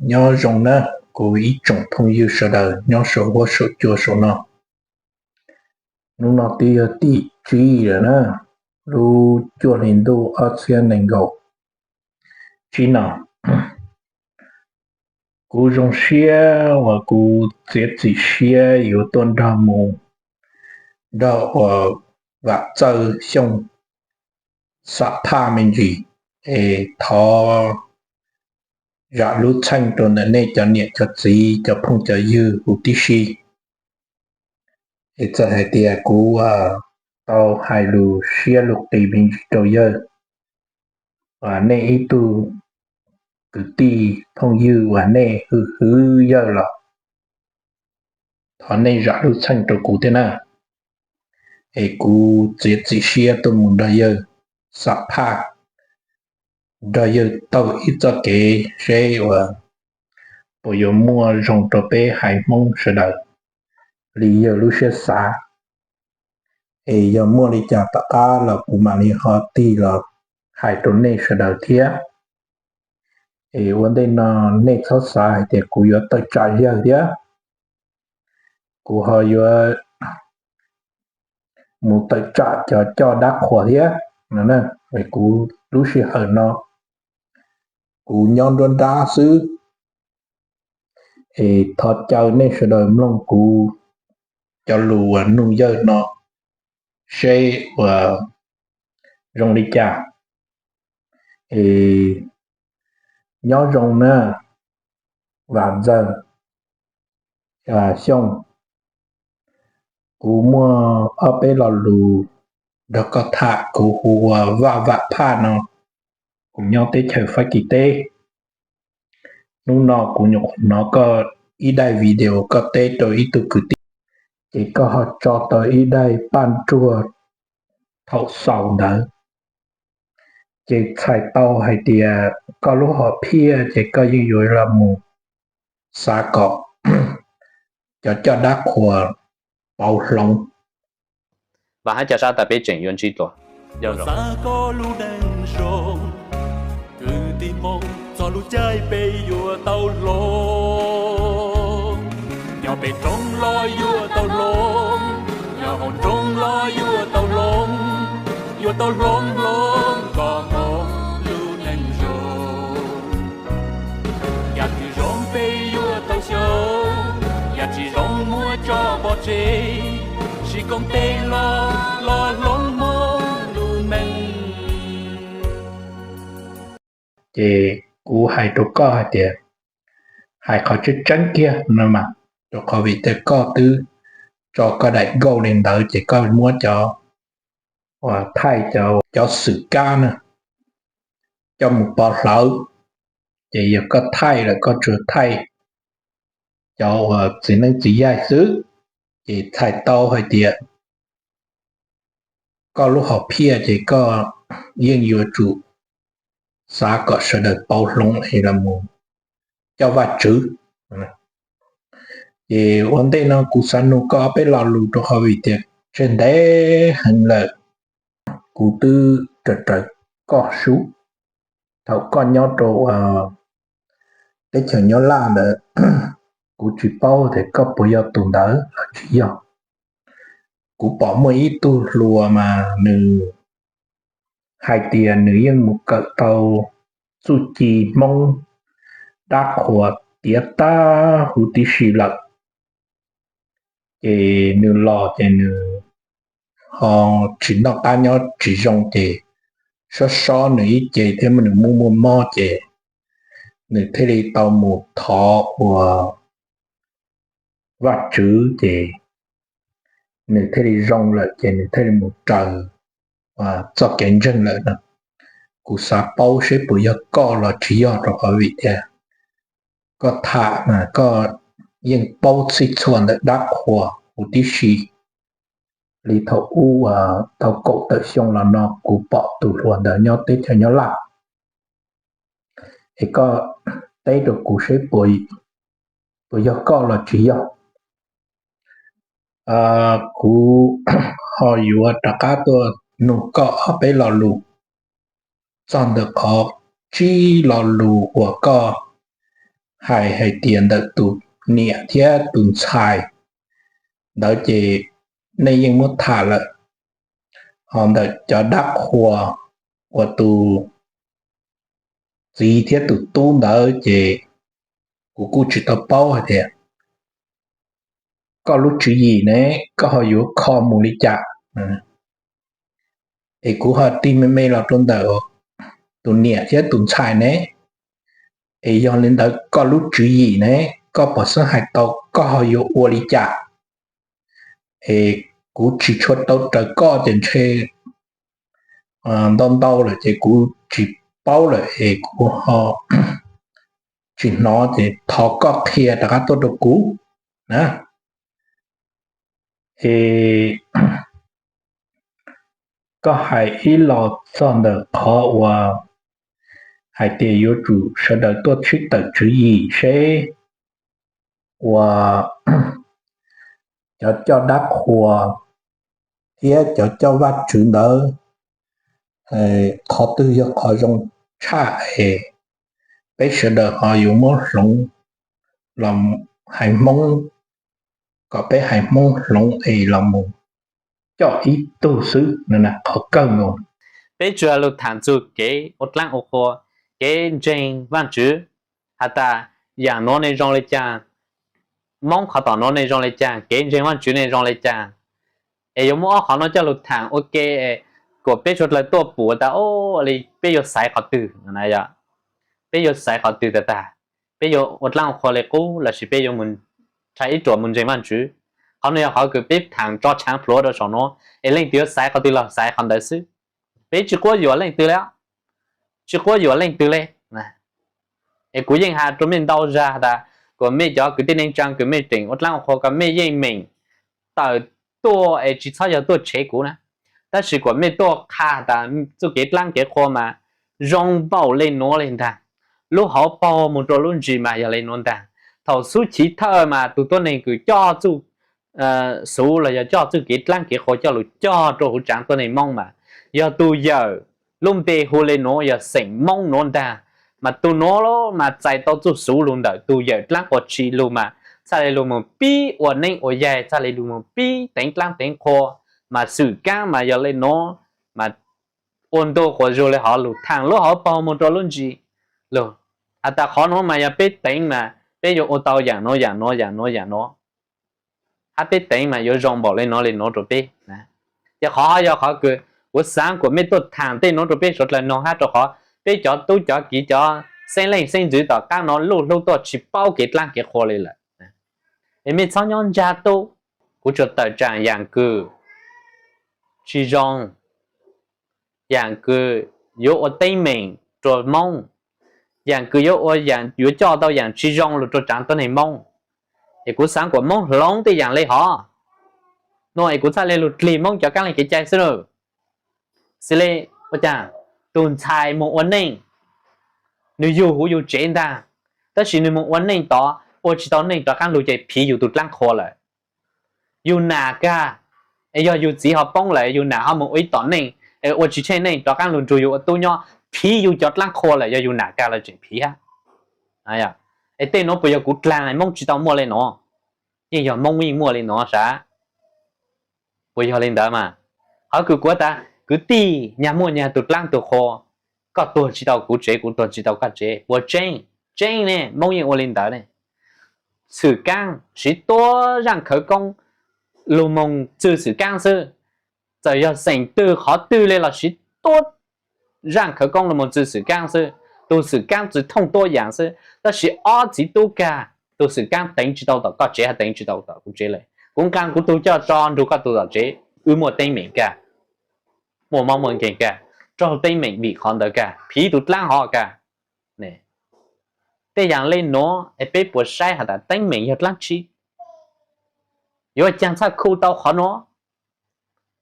Nyob zoo na, kuv ib tsoom phooj ywg sawv daws nyob saum huab saum cua saum no. Hnub no twb yog tim tsib lawm na, lub cuaj hli ntuj ob txhiab nees nkaum tsib no. Kuv zoo siab uas kuv txiav txim siab yuav tuaj nrog mus nrog uas Vam Txawj Xyooj xam phaj me ntsis, es thov zam lub txheej rau ntawm nej cov niam cov txiv cov phooj cov ywg huv tib si. Es txawm hais tias kuv tau hais lus siab lus qis me ntsis rau yawg, uas nej ib tug kwv tij phooj ywg uas nej hwm hwv yawg los thov nej zam lub txheej rau kuv thiab na. Es kuv txiav txim siab tuaj mus nrog yawg xam phaj, nrog yawg taug ib txoj kev seb uas puas yuav muaj zoo rau peb haiv Hmoob sawv daws li yawg lub siab xav. Es yog muaj li cas tom qab los kuv mam li ho tig los hais rau nej sawv daws thiab. Es ua ntej no nej txhob xav hais tias kuv yuav tawm tsam yawg thiab, kuv ho yuav mus tawm tsam cov coj dab qhuas thiab. Kuv lub sij hawm no kuv nyob nruab nrab xwb, es thov caw nej sawv daws mloog kuv cov lus uas nug yawg no seb uas zoo li cas. Es nyob zoo na, Vam Txawj Xyooj, kuv muaj ob peb lo lus nrog koj tham. Kuv hu ua Vaj Vam Phaj no, kuv nyob teb chaws Fab Kis teb. Hnub no kuv nyuam qhuav hnov koj ib daim video koj teb rau ib tug kwv tij, ces koj ho tso tau ib daim paj nruag thaum xaus ntawd, ces txhais tau hais tias koj lub hom phiaj ces koj yeej yuav los mus xav kom cov coj dab qhuas pauv hloov. Vam hab ca sab tas peb tseem yuav ntsib dua. Xav koj lub neej zoo, kwv tij Hmoob, txog lub caij peb yuav tau hloov. Nyob pem roob los yuav tau hloov, nyob hauv nroog los yuav tau hloov, yuav tau hloov hloov kom muaj lub neej zoo. Yam twg zoo peb yuav tau xyuas, yam tsis zoo muab tso pov tseg, siv koom tes los los hloov Hmoob lub neej. Ces kuv hais rau koj hais tias, hais qhov tseeb tseeb kiag no mas, rau qhov vim tias koj twb tso koj daim nkauj li ntawd ces koj muab cov uas thaij cov xwm kab na coj mus pov hlawv, ces yog koj thaij lawm koj tsuas thaij cov uas txiv neeb txiv yaig xwb, ces txhais tau hais tias koj lub hom phiaj ces koj yeej yuav tsum xav kom sawv daws pauv hloov es los mus coj Vajtswv. Ces ua ntej no kuv xav nug koj ob peb lo lus rau qhov vim tias tseg ntev heev lawm kuv twb raws raws koj sub. Thaum koj nyob rau teb chaws Nyab Laj ntawd, kuv tsis paub tias koj puas yog tus ntawd los tsis yog. Kuv pom muaj ib tug hluas mas nws hais tias nws yeej mus kawm tau txuj ci Hmoob dab qhuas tiav tag huv tib si lawm. Ces nws los ces nws ho tsis noj qab nyob tsis zoo ces sob sob nws ib ce thiab nws muaj muaj mob ces nws thiaj li tau mus thov ua Vajtswv ces nws thiaj li zoo lawm ces nws thiaj li mus raws txoj kev ntseeg lawm no. Kuv xav paub seb puas yog koj los tsis yog rau qhov vim tias koj tham mas koj yeej paub txhij txhua ntawm dab qhuas huv tib si. Li thaum ub tau kaum tawm xyoo los no kuv pom tus hluas ntawd nyob teb chaws Nyab Laj. Es koj teb rau kuv seb puas yog koj los tsis yog. Kuv ho yuav rov qab tuaj nug koj ob peb lo lus txog ntawm qhov tsib lo lus uas koj hais hais tias ntawm tus niam thiab tus ntxhais ntawd ces nej yeej muab tham lawm, ho ntawm cov dab qhua uas tus txiv thiab tus tub ntawd ces kuv kuj tsis tau paub hais tias koj lub tswv yim ne, koj ho yuav kho mus li cas. Es kuv ho tig me me los rau ntawm tus niam thiab tus ntxhais ne, es yog li ntawd koj lub tswv yim ne, koj pom xeeb hais tau koj ho yuav ua li cas. Es kuv tsis tshua tau raws koj ces ntshe ntau ntau lawm ces kuv tsis paub lawm es kuv ho tsis hnov ces thov koj qhia rov qab tuaj rau kuv na. Es koj hais ib los txog ntawm qhov uas hais tias yuav tsum sawv daws tuaj sib tawm tswv yim seb uas cov coj dab qhua thiab cov coj Vajtswv ntawd qhov twg yog qhov zoo tshaj es peb sawv daws ho yuav muab hloov los hais Hmoob, kom peb hais Hmoob hloov es los mus coj ib tug xwb no qhov kawg nkaus. Peb tsuas lug tham txug kev ua dlaab ua qhua, kev ntseeg Vaajtswv, has tas yaam nuav ne zoo le caag, Moob qhov tom nuav ne zoo le caag, kev ntseeg Vaajtswv ne zoo le caag. Es yuav muab ob qhov nuav coj lug tham ua ke, kuas peb suav dlawg tuaj pum tas, o, li peb yuav xaiv qhov twg, peb yuav xaiv qhov twg tag tag, peb yuav ua dlaab ua qhua li qub lossis peb yuav mus rhais ib ruam mus ntseeg Vaajtswv. Qhov nuav yog qhov kws peb thaam tso tshaav plhuav rau saum nuav, es leej twg yuav xaiv qhov twg los xaiv qhov ntawd xwb. Peb tsis quab yuam leej twg le, tsis quab yuam leej twg le. Es kuv yeej has rau mej ntau zag tas, kuas mej cov kwv tij neej tsaa kws mej tseem ua dlaab ua qhua ko mej yeej meem tawm tuaj es tsis txhob yog tuaj tshev kuv na, tab sis kuas mej tuaj qha tas txuj kev dlaab kev qhua mas zoo npaum le nuav le ntaag, lub hauv paug moog rua lub ntsis mas yog le nuav ntaag. Thaum xub chiv thawj mas tug tuab neeg kws coj txuj xuv los yog coj txuj kev dlaab kev qhua coj lug cog rua huv tsaav tuab neeg Moob mas yog tug yawm, lub npe hu le nuav yog xeem Moob nuav ntaag. Mas tug nuav mas txais tau txuj xuv lug ntawm tug yawm dlaab qhua tsi lug mas txhaj le lug moog pib ua neeb ua yaig, txhaj le lug moog pib teev dlaab teev qhua. Mas xwm kaab mas yog le nuav, mas ua ntu quas zug le hov lug thaam lub hauv paug moog rua lub ntsis lug. Has tas qhov nuav mas yog peb teev mas peb yuav ua tau yaam nuav yaam nuav yaam nuav yaam nuav, hab peb teev mas yuav zoo npaum le nuav le nuav rua peb. Ces qhov hov yog qhov kws kuv xaav kuas mej tuaj thaam tej nuav rua peb suav dlawg noog hab rua qhov peb cov tub cov kiv cov xeeb leej xeeb ntxwv tom qaab nuav luj hlub tuaj tsis paub kev dlaab kev qhua le lawm. Es mej txhob nyob ntsag tub. Kuv tsuas tawm tsaam yaam kws tsi zoo, yaam kws yuav ua teeb meem rua Moob, yaam kws yuav ua, yuav coj tau yaam tsi zoo lug rua tsaav tuab neeg Moob. Es kuv xaav kuas Moob hloov tej yaam le hov nuav es kuv txhaj le lug dlig Moob cov kaab leej kev cai xwb lawm. Xws le, ua caag tug ntxhais moog ua neej, nwg yug huv yug tsev ntaag, tab sis nwg moog ua neej tod ua tsi tau neej rov qaab lug ces phiv yug tug dlaab qhua lawm. Yug nam kag, es yog yug txiv ho poob lawm yug nam ho moog ua ib tom neej, ua tsi tsheej neej rov qaab lug nrug yug ua tub nyob, phiv yug cov dlaab qhua lawm, yog yug nam kag los tseem phiv hab. Es tej nuav puas yog kuv dlaag Moob tsi tau muaj le nuav? Yeej yog Moob yeej muaj le nuav sav. Puas yog le ntawd mas? Qhov kws kuv tas kwv tij nyag muaj nyag tug dlaab tug qhua, koj tuag tsi tau kuv tsev, kuv tuag tsi tau koj tsev, puas tseeb? Tseeb ne, Moob yeej ua le ntawd ne. Xwm kaab siv tuab zaaj khawv koob lug moog txwg xwm kaab xwb. Txawm yog xeem twg qhov twg le los siv tuab zaaj khawv koob lug moog txwg xwm kaab xwb. Tug xwm kaab tsi thooj tuab yaam xwb, tab sis ob txiv tub kag, tug xwm kaab teev tsi tau tom koj tsev, teev tsi tau tom kuv tsev lawm. Kuv nqaa kuv tug coj tso nrug koj tug tom tsev, wb muaj teeb meem kag, muaj mob muaj nkeeg kag, raug teeb meem vim qhov ntawd kag, phiv tug dlaab hov kag. Tej yaam le nuav es peb puas saib has tas teeb meem yog dlaab tsi? Yuav caag txhaj khu tau qhov nuav?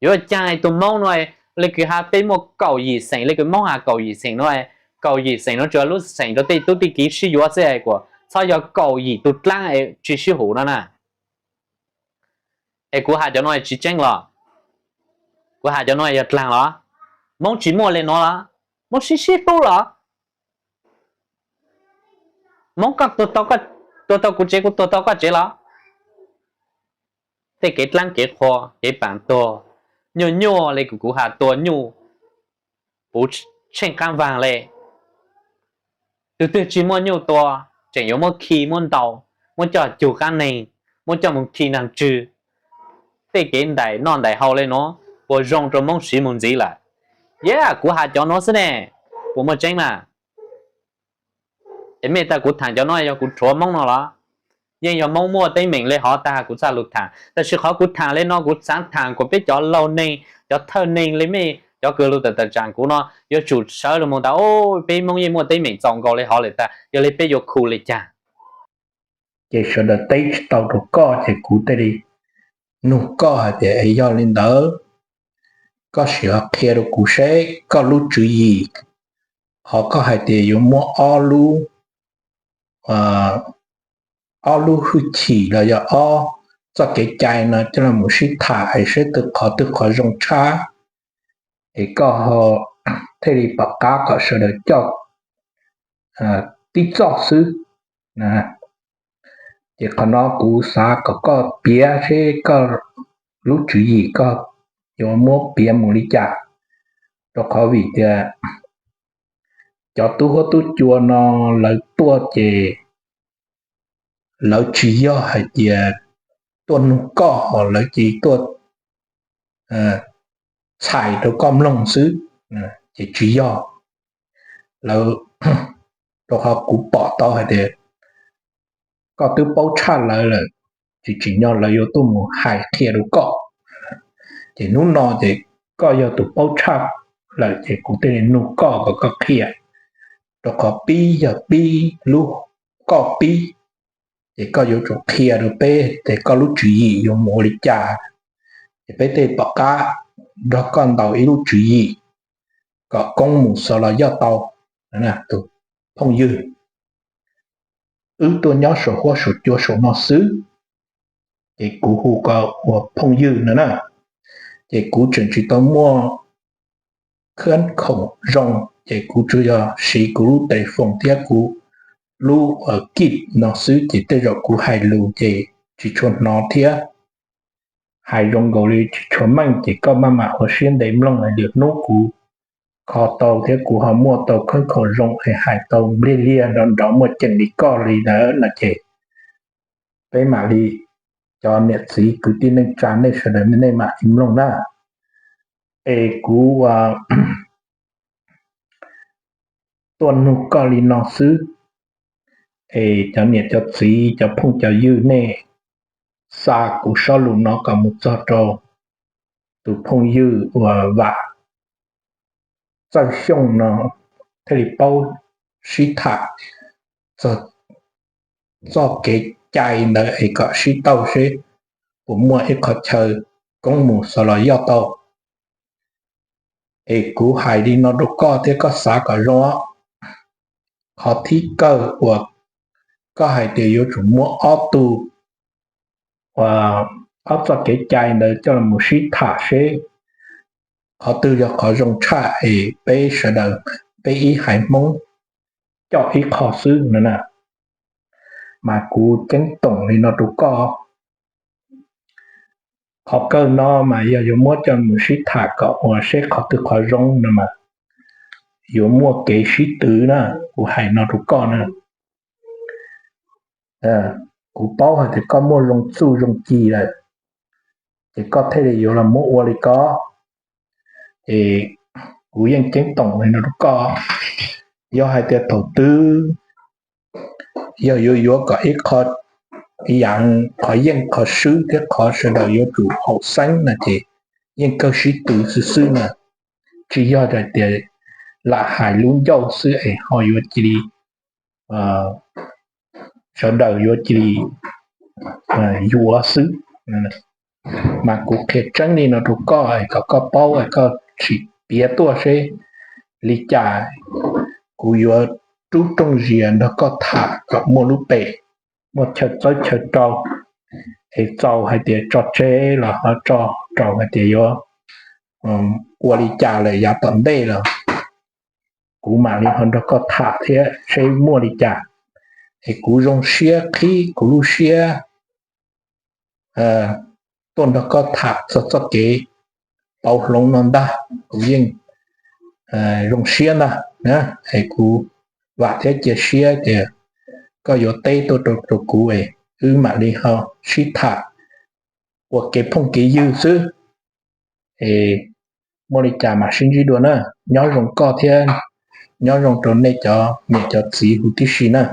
Yuav caag tug Moob nuav, le kws has peb muaj kaum yim xeem, le kws Moob has kaum yim xeem nuav, kaum yim xeem nuav tsuas lub xeem rua tej tub tej kiv sib yuav xwb es kuas txhob yog kaum yim tug dlaab es tsi sib hum no na. Es kuv has cov nuav tsi tseeb los? Kuv has cov nuav yog dlaag los? Moob tsi muaj le nuav los? Moob sib sib hlub los? Hmoob, koj tuag tau kuv tsev, kuv tuag tau koj tsev los? Tej kev dlaab kev qhua, kev paam tuag, nyuaj nyuaj le kuv has tua nyuj puv tsheej qaab vaag le. Tug twg tsi muaj nyuj tua, tseem yuav muab khi muab ntaus, muab coj cug qaab neeg, muab coj moog khi naag tswg. Tej kev ntaim noj ntaim haus le nuav puas zoo rua Moob siv moog ntxiv lawm? Yog kuv has cov nuav xwb ne, puas muaj tseeb mas? Es mej tas kuv thaam cov nuav yog kuv rhuav Moob no los? Yeej yog Moob muaj teeb meem le hov tas kuv txhaj lug thaam, tab sis qhov kuv thaam le no kuv xaav thaam kuas peb cov laug neeg, cov thawj neeg le mej cov kws lug tam tam tsaam kuv no yuav tsum sawv lug moog tas, peb Moob yeej muaj teeb meem txaus nkaus le hov lawm tas, yog le peb yuav khu le caag? Ces sawv daws teb tsi tau rua koj ces kuv thiaj li nug koj has tas, yog le ntawd koj sim ho qhia rua kuv seb koj lub tswv yim, hov koj has tas yuav muab ob lub, ob lub hwj chim los yog ob txoj kev cai no coj los mus sib thaam es seb twg qhov twg qhov zoo tshaj, es koj ho thiaj li pom qab kom sawv daws coj tib txoj xwb. Ces qhov no kuv xav kom koj piav seb koj lub tswv yim koj yuav muab piav mus li cas, rau qhov vim tias cov tub huab tub cua no lawv tuaj ces lawv tsis yog hais tias tuaj nug koj, lawv cia li tuaj txhais rau koj mloog xwb, ces tsis yog. Lawv, rau qhov kuv pom tau hais tias koj twb paub tshaj lawv lawm, tsis tsim nyog lawv yuav tuaj mus hais qhia rau koj. Ces hnub no ces koj yog tus paub tshaj lawm ces kuv thiaj li nug koj kom koj qhia, rau qhov pib yog pib lub, koj pib, ces koj yuav tsum qhia rau peb tias koj lub tswv yim yuav mus ua li cas, ces peb thiaj pom qab nrog koj ntaus ib lub tswv yim kom koob mus xaus los yoj tau. Tus phooj ywg, wb tuaj nyob saum huab saum cua saum no xwb, ces kuv hu koj ua phooj ywg no na, ces kuv tseem tsis tau muaj khab khoom zoo, ces kuv tsuas yog siv kuv lub tes foos thiab kuv lub kij no xwb, ces tej zaum kuv hais lus ces tsis tshua hnov thiab hais zoo nkaus li tsis tshua meej, ces koj maj mam ua siab ntev mloog, lwm hnub kuv kho tau thiab kuv ho muaj tau khab khoom zoo es hais tau npliag liag nrov nrov muaj ceem li koj li ntawd no ces peb mam li, cov niam txiv kwv tij neej tsa nej sawv daws nej mam li mloog na. Es kuv tuaj nug koj li no xwb, es cov niam cov txiv cov phooj cov ywg nej xa kuv sob lus no kom mus txog rau tus phooj ywg uas Vam Txawj Xyooj no thiaj li paub sib tham txog txoj kev cai ntawd es kom sib tau seb puas muaj ib qho chaw koob mus xaus los yoj tau. Es kuv hais li no rau koj thiab koj xav kom zoo. Qhov thib kawg uas koj hais tias yuav tsum muab ob tug, ob txoj kev cai ntawd coj los sib tham seb qhov twg yog qhov zoo tshaj es peb sawv daws, peb ib haiv Hmoob coj ib qho xwb no na. Mas kuv ceeb toom li no rau koj, qhov kawg no mas yog yuav muab coj mus sib tham kom ua seb qhov twg qhov zoo no mas yuav muaj kev sib tw na. Kuv hais no rau koj na, kuv paub hais tias koj muaj zoo txuj zoo ci lawm, ces koj thiaj li yuav los muab ua li ko. Es kuv yeej ceeb toom li no rau koj, yog hais tias thaum twg yog yuav yuav kom ib qho, ib yam qhov yeej qhov swb thiab qhov sawv daws yuav tsum haum xeeb no ces yeej kawg sib tw xwb xwb na. Tsis yog hais tias lam hais lub ncauj xwb es ho yuav cia li, sawv daws yuav cia li yuav xwb. Mas kuv qhia tseeb li no rau koj kom koj paub, koj sim piav tuaj seb li cas kuv yuav rub rooj zias nrog koj tham kom muaj lub pem, muaj chaw txawb chaw rau, es txaus hais tias tso tseg los ho tso, rau hais tias yuav ua li cas lawm yav tom ntej los kuv mam li ho nrog koj tham thiab seb muaj li cas. es kuv zoo siab qhib kuv lub siab tuaj nrog koj tham txog txoj kev pauv hloov no ntag. Kuv yeej zoo siab ntag, es kuv vam thiab cia siab tias koj yuav teb tuaj rau kuv es wb mam li ho sib tham ua kev phooj kev ywg xwb. Es muaj li cas mam sib ntsib dua na. Nyob zoo koj thiab nyob zoo rau nej cov niam cov txiv huv tib si na.